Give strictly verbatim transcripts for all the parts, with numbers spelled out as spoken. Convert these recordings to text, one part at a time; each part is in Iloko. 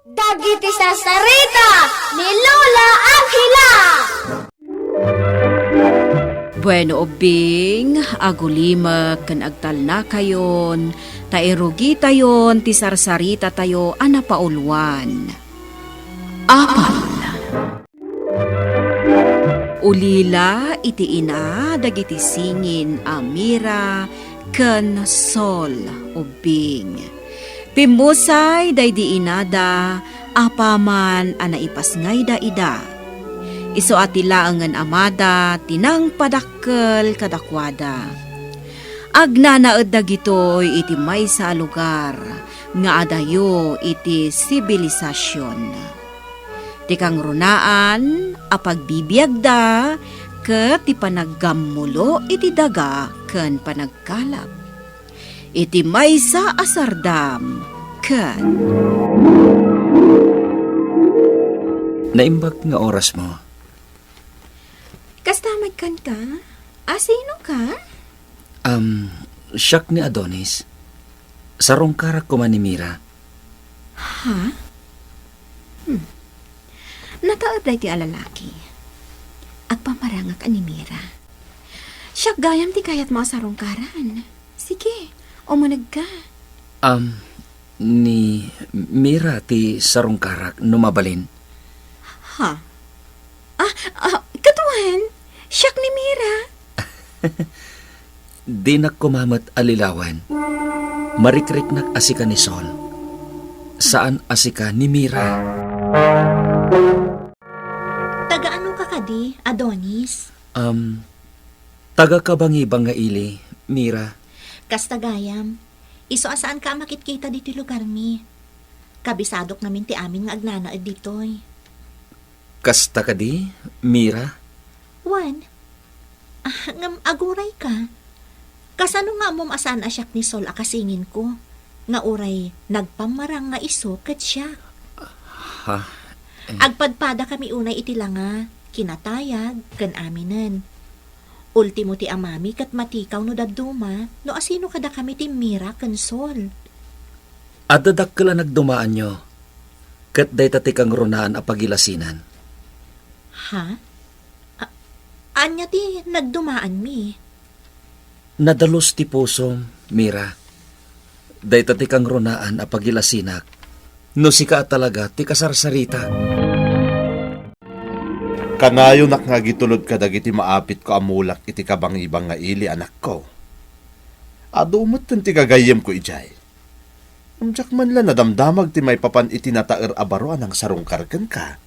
Dagiti sarsarita ni Lola Angela. Bueno, ubbing, agulimek ken agtalnakayon, ta irugitayon ti sarsaritatayo a napauluan. Apay. Ulila iti ina dagiti singin a Mira ken Sol ubbing. Pimmusay daydi inada apaman a naipasngayda ida. Isu a ti laengen a mada ti nangpadakkel kadakuada. Agnanaed dagitoy iti maysa a lugar nga adayo iti sibilisasion. Ti kangrunaan a pagbibiagda ket ti panaggammulo iti daga ken panagkalap. Iti maysa a sardam ken Naimbag nga orasmo. Kasta met kenka? Asino ka? Am, siak ni Adonis. Sarungkarak koma ni Mira. Ha? Hmm. Nataed daytoy a lalaki. Agpamarangak a ni Mira. Siak gayam ti kayatmo a sarungkaran. Sige, umunegka. Am, ni Mira ti sarungkarak no mabalin. Ha? Ah, ah, kaduan, siak ni Mira. Dinak koma met a lilawen. Marikriknak a sika ni Sol. Saan a sika ni Mira. Taga ano ka kadi, Adonis? Um, taga Kabangibang nga ili, Mira. Kasta gayam, isu a saanka a makitkita ditoy lugarmi. Kabisadok ngamin ti amin nga agnanaed ditoy. Kasta kadi, Mira? Wen. Ah, ngem aguray ka. Kasano nga ammom a saan a siak ni Sol a kasinginko, nga uray nagpammarang nga isu ket siak? Ha? Eh. Agpadpada kami unay iti langa, kinatayag, ken aminen. Ultimo ti amami ket matikaw no dadduma, no asino kadakami ti Mira ken Sol. Adda dakkel a nagdumaanyo, ket dayta ti kangrunaan a pagilasinan. Ha? A-, ania ti nagdumaanmi? Nadalus ti pusom, Mira. Dayta ti kangrunaan a pagilasinak, no sika a talaga ti kasarsaritak. Kanayonak nga agitulod kadagiti maapitko a mulak iti kabangibang nga ili, anakko. Adu metten ti gagayyemko idiay. Ngem diak man la nadamdamag ti maipapan iti nataer a baro a nangsarungkar kenka.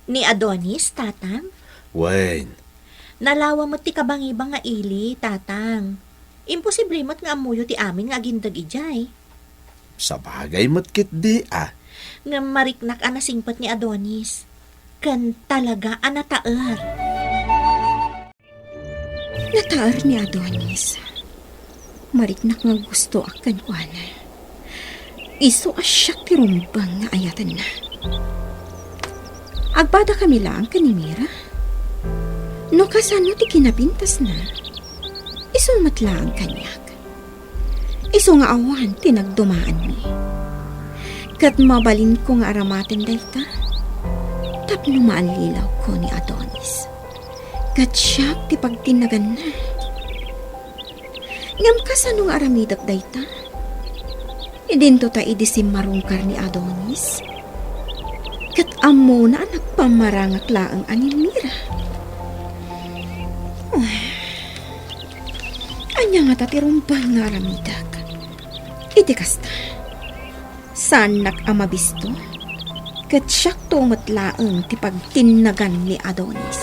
Ni Adonis, Tatang? Wen. Nalawa met ti kabangibang nga ili, Tatang. Imposible met nga ammoyo ti amin nga agindeg idiay. Sabagay met ketdi a. Ngem mariknak a nasingpet ni Adonis. Ken talaga a nataer. Nataer ni Adonis. Mariknak nga gustoak kenkuana. Isu a siak ti rumbeng nga ayatenna. Agpadakami laeng ken ni Mira. No kasano ti kinapintasna, isu met laeng kaniak. Isu nga awan ti nagdumaanmi. Ket mabalinko nga aramaten dayta tapno maallilawko ni Adonis. Ket siak ti pagtinnaganna. Ngem kasano nga aramidek dayta? Idinto ta idi simmarungkar ni Adonis. Ket ammona a nagpammarangak laeng a ni Mira. Ania ngata ti rumbeng nga aramidek? Iti kasta, saannak a mabisto, ket siakto met laeng ti pagtinnagan ni Adonis.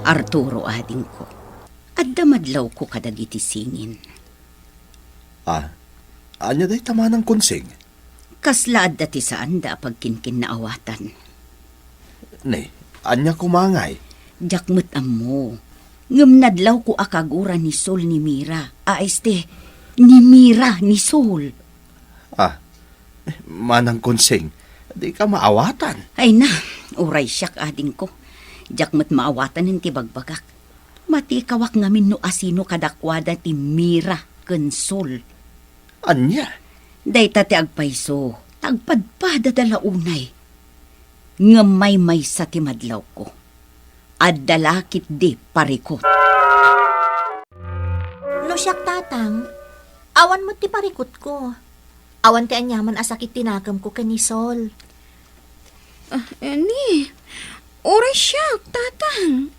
Arturo, adingko, adda madlawko kadagiti singin. Ah, ania dayta, Manang Konsing? Kasla adda ti saanda a pagkinkinnaawatan. Ne, ania koma ngay? Diak met ammo. Ngem nadlawko a kagura ni Sol ni Mira. A, este, ni Mira ni Sol. Ah, eh, Manang Konsing, dika maawatan. Ay na, uray siak, adingko. Diak met maawatan ti bagbagak. Matikawak ngamin no asino kadakuada ti Mira ken Sol. Ania? Dayta ti agpayso, ta agpadpadada la unay. Ngem maymaysa ti madlawko. Adda la ketdi parikut. No siak, Tatang, awan met ti parikutko. Awan ti aniaman a sakit ti nakemko ken ni Sol. Ah, ni, uray siak, Tatang.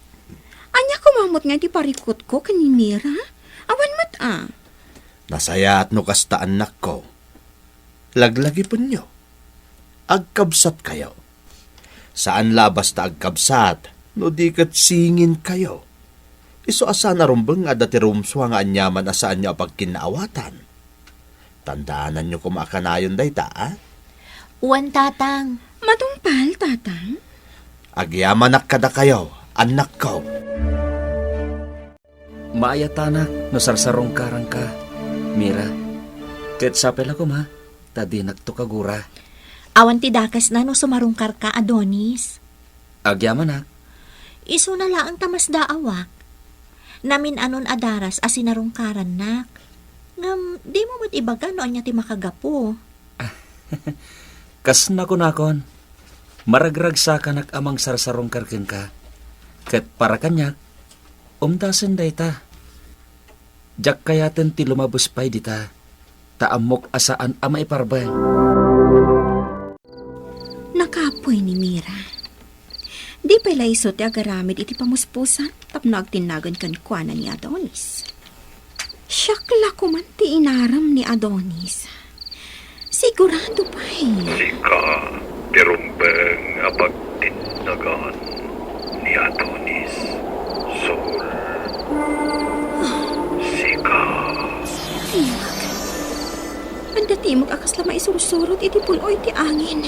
Ania koma met nga ti parikutko ken ni Mira? Awan met a. Nasayaat no kasta, annakko. Laglagipenyo. Agkabsatkayo. Saan la a basta agkabsat, no di ket singinkayo. Isu a saan a rumbeng nga adda ti rumsua nga aniaman a saanyo a pagkinnaawatan. Tandaananyo koma a kanayon dayta, a? Wen, Tatang. Matungpal, Tatang? Agyamanak kadakayo, annakko. Maayatanak no sarsarungkaranka, Mira. Ket sapay la koma, ta dinakto kagura. Awan ti dakesna no sumarungkarka, Adonis. Agyamanak. Isuna laeng ta masdaawak. Namin-anon a daras a sinarungkarannak. Ngem, dimo met ibaga no ania ti makagapu. Kas nakunakon, maragragsakanak a mangsarsarungkar kenka. Ket para kaniak, umdasen dayta. Diak kayaten ti lumabes pay dita, ta ammok a saan a maiparbeng. Nakapoy ni Mira. Di pay la isu ti agaramid iti pamuspusan tapno agtinnagan kenkuana ni Adonis. Siak la koman ti inarem ni Adonis. Sigurado pay. Sika ti rumbeng a pagtinnagan ni Adonis, Sol. Sika. Imak. Adda timok a kasla maisursurot iti pul-oy ti angin.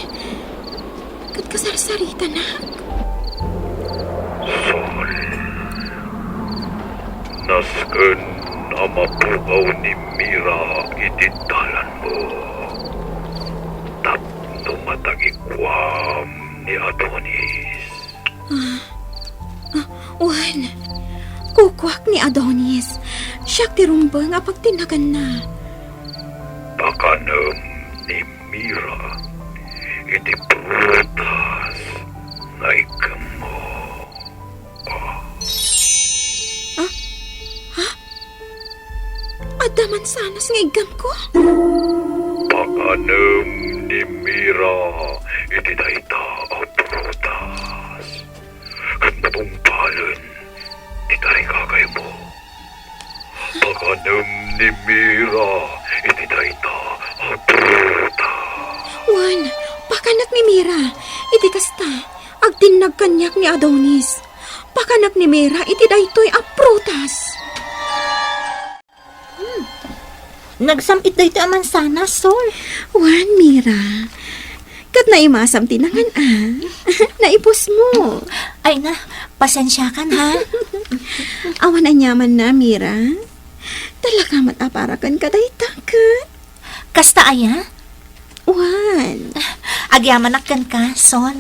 Ket kasarsaritanak. Sol, nasken a mapukaw ni Mira iti dalanmo tapno matagikuam ni Adonis. Ah, ah, wen, kukuak ni Adonis. Siak ti rumbeng a pagtinnaganna. Pakanem ni Mira iti prutas nga iggammo. Ah? Ha? Adda mansanas nga iggamko? Pakanem ni Mira iti dayta a prutas. Ket matungpalen ti tarigagaymo. Pakanem ni Mira iti dayta a prutas. Wen, pakanek ni Mira. Iti kasta, agtinnag kaniak ni Adonis. Pakanek ni Mira iti daytoy a prutas. Hmm. Nagsam-it daytoy a mansanas, Sol. Wen, Mira. Ket naimasam ti nangan-an. Naipusmo. Ay na, pasensiakan, ha? Awan aniamanna, Mira. Talaga met a para kenka dayta, ket. Kasta aya? Wen. Agyamanak kenka, Sol.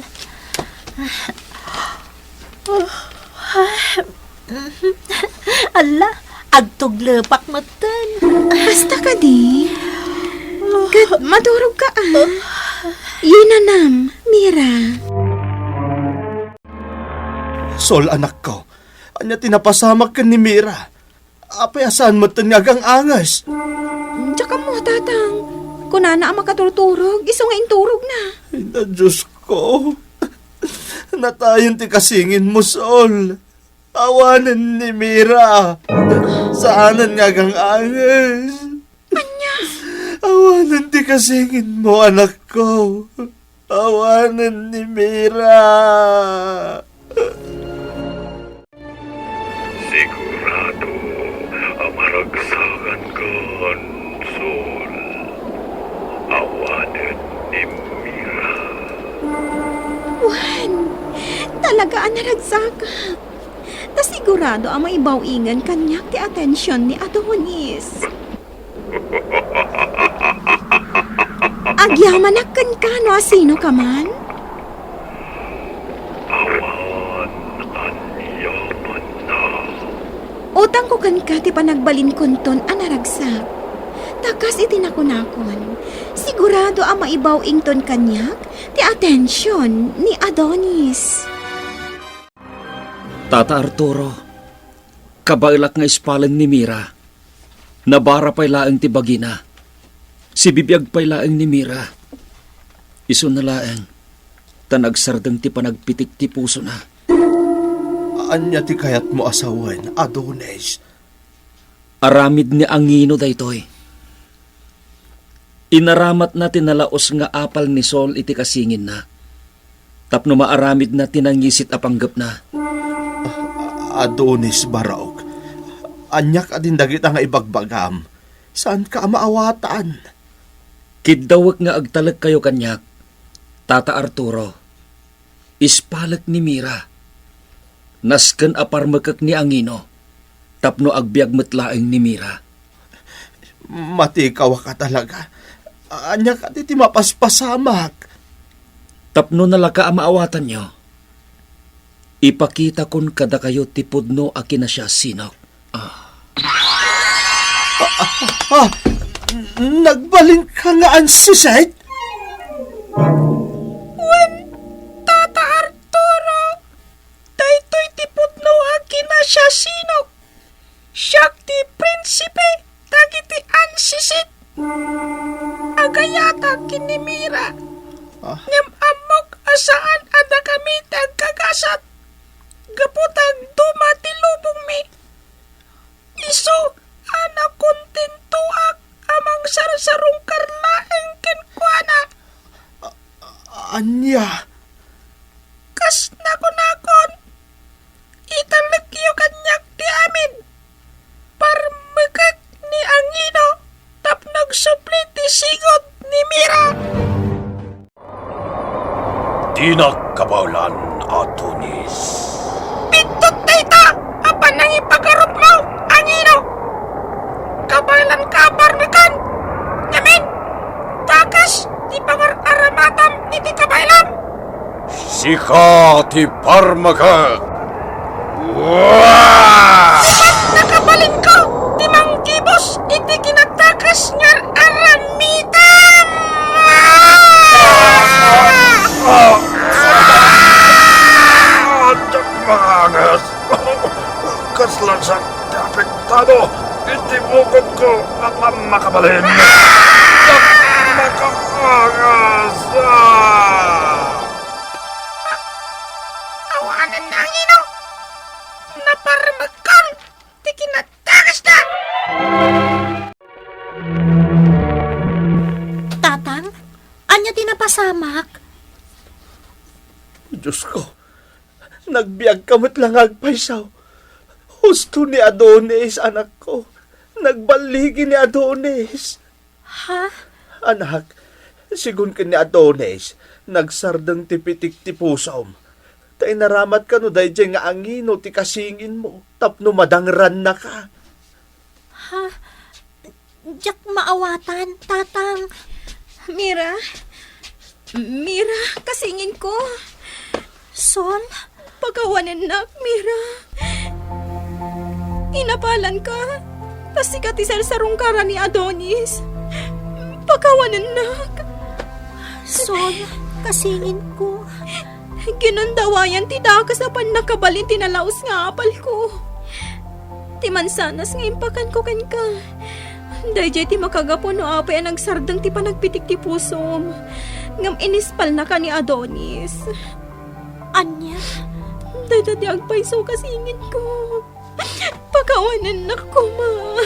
Alla, agtuglepak metten. Kasta kadi? Ket maturogka, a? Yenanam, Mira. Sol, anakko, ania ti napasamak ken ni Mira? Apay a saan metten nga agang-anges? Diak ammo, Tatang. Kunana a makaturturog, isu nga inturogna. Ay, na, Diosko. Natayen ti kasinginmo, Sol. Awanen ni Mira. Saanen nga agang-anges. Ania? Awanen ti kasinginmo, anakko. Awanen ni Mira. Sigurado a maragsakankan, Sol. Awanen ni Mira. Wen, talaga a naragsakak. Ta sigurado a maibaw-ingen kaniak ti atension ni Adonis. Agyamanak kenka no asinoka man? Awan aniamanna. Utangko kenka ti panagbalinkonton a naragsak. Ta kas iti nakunakon, Sigurado a maibaw inton kaniak ti atension ni Adonis. Tata Arturo, kabaelak nga ispaleng ni Mira. Nabara pay laeng ti bagina. Sibibiag pay laeng ni Mira. Isuna laeng, ta nagsardeng ti panagpitik ti pusona. Ania ti kayatmo a sawen, Adonis? Aramid ni Angino daytoy. Inaramatna ti nalaus nga apal ni Sol iti kasinginna, tapno maaramidna ti nangisit a panggepna. Adonis, Barok, ania kadin dagita nga ibagbagam? Saanka a maawatan? Kiddawek nga agtalekkayo kaniak, Tata Arturo. Ispalek ni Mira. Nasken a parmekek ni Angino, tapno agbiag met laeng ni Mira. Matikawaka talaga. Ania kadi ti mapaspasamak? Tapno nalaka a maawatanyo, ipakitakon kadakayo ti pudno a kinasiasinok. Ah. Ah, ah, ah, nagbalinka nga ansisit? Wen, Tata Arturo, daytoy ti pudno a kinasiasinok. Siak ti prinsipe dagiti ansisit. Agayatak ken ni Mira. Ah. Ngem ammok a saan a dakami ti agkagasat. Gapu ta agduma ti lubongmi. Isu a nakontentoak a mangsarsarungkar laeng kenkuana. A-, ania? Kas nakunakon, italekyo kaniak ti amin. Parmekek ni Angino tapno agsubli ti sigud ni Mira. Dinak kabaelan, Adonis. Biddut dayta a panangipagarupmo, Angino. Kabaelanka a parmekan. Ngamin, dakes ti pangar-aramatam iti kabaelam. Sika ti parmekek. Wah! Nakabalinko ti manggibus iti kinadakes nga ar-aramidem. Ah! Ah! Ah! Diak maangas. Kasla sa ti apektado iti bukod ko a pannakabalin. Diak makaangas. Ah! Awanen nangino. Naparmekan ti kinadakesda. Tatang, ania ti napasamak? Diosko, nagbiagka met la nga agpayso. Husto ni Adonis, anakko. Nagballigi ni Adonis. Ha? Anak, sigun ken ni Adonis, nagsardeng ti pitik ti pusom. Ta inaramatka no daydiay nga angino ti kasinginmo tapno madangrannaka. Ha? Diak maawatan, Tatang. Mira? Mira, kasinginko. Sol? Pakawanennak, Mira. Inapalanka, ta sika ti sarsarungkaran ni Adonis. Pakawanennak. Sol, kasinginko. Ginandawayan ti dakes a pannakabalin ti nalaus nga apalko. Ti mansanas nga impakanko kenka, daydiay ti makagapu no apay a nagsardeng ti panagpitik ti pusom. Ngem inispalnaka ni Adonis. Ania? Dayta ti agpayso kasinginko. Pakawanennak koma.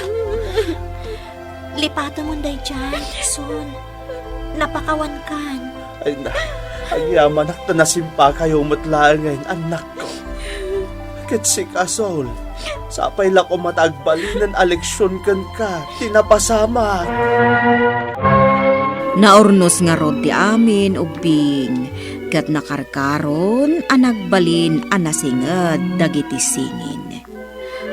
Lipatemon daydiay, Sol. Napakawankan. Ay na, agyamanak ta nasimpakayo met laengen, annakko. Ket sika, Sol, sapay la koma ta agbalinen a leksion kenka ti napasamak. Naurnos ngarud ti amin, ubbing, ket nakarkaron a nagbalin a nasinged dagiti singin.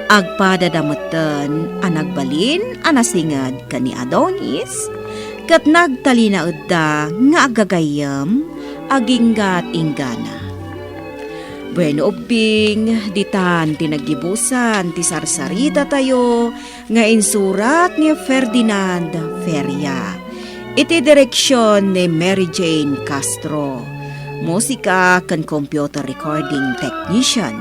Agpadada metten a nagbalin a nasinged ken ni Adonis, ket nagtalinaedda nga aggagayyem agingga-inggana. Bueno, ubbing, ditan ti naggibusan ti sarsaritatayo nga insurat ni Ferdinand Feria. Iti direksion ni Mary Jane Castro, musika ken computer recording technician,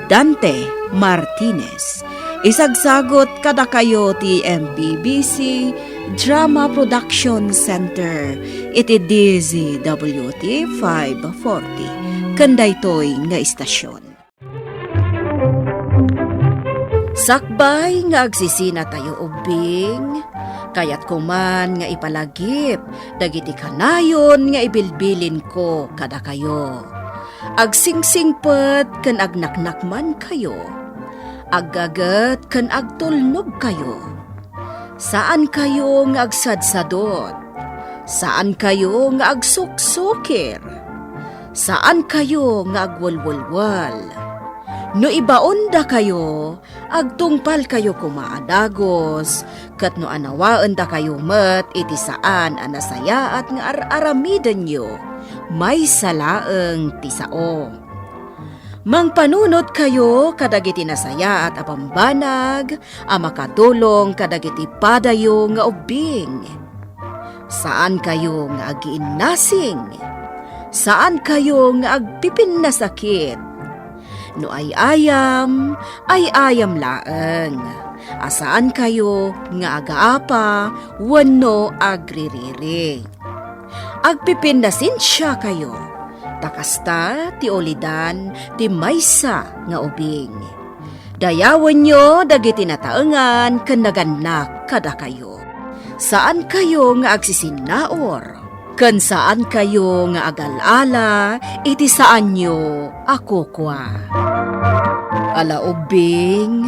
Dante Martinez. Isagsagut kadakayo ti M P B C Drama Production Center iti D Z W T five forty, ken daytoy nga istasyon. Sakbay nga agsisinatayo ubbing, kayatko man nga ipalagip dagiti kanayon nga ibilbilinko kadakayo. Agsingsingpet ken agnaknakmankayo. Aggaget ken agtulnogkayo. Saankayo nga agsadsadot. Saankayo nga agsuksukir. Saankayo nga agwelwelwel. No ibaondakayo, agtungpalkayo koma a dagus, ket no anawaendakayo met iti saan a nasayaat nga ar-aramidenyo, maysa laeng ti sao. Mangpanunotkayo kadagiti nasayaat a bambanag a makadulong kadagiti padayo nga ubbing. Saankayo nga agiinnasing. Saankayo nga agpipinnasakit. No ay-ayam, ay-ayam laeng. A saankayo nga agaapa wenno agririri. Agpipinnasensiakayo, ta kasta ti ulidan ti maysa nga ubing. Dayawenyo dagiti nataengan ken nagannak kadakayo. Saankayo nga agsisinnaur, ken saankayo nga agal-ala iti saanyo a kukua. Ala ubbing,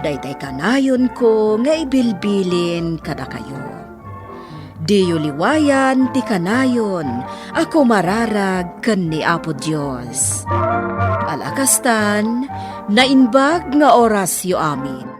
daytay kanayonko nga ibilbilin kadakayo. Diyo liwayan ti kanayon a kumararag ken ni Apo Dios. Ala kastan, naimbag nga orasyo amin.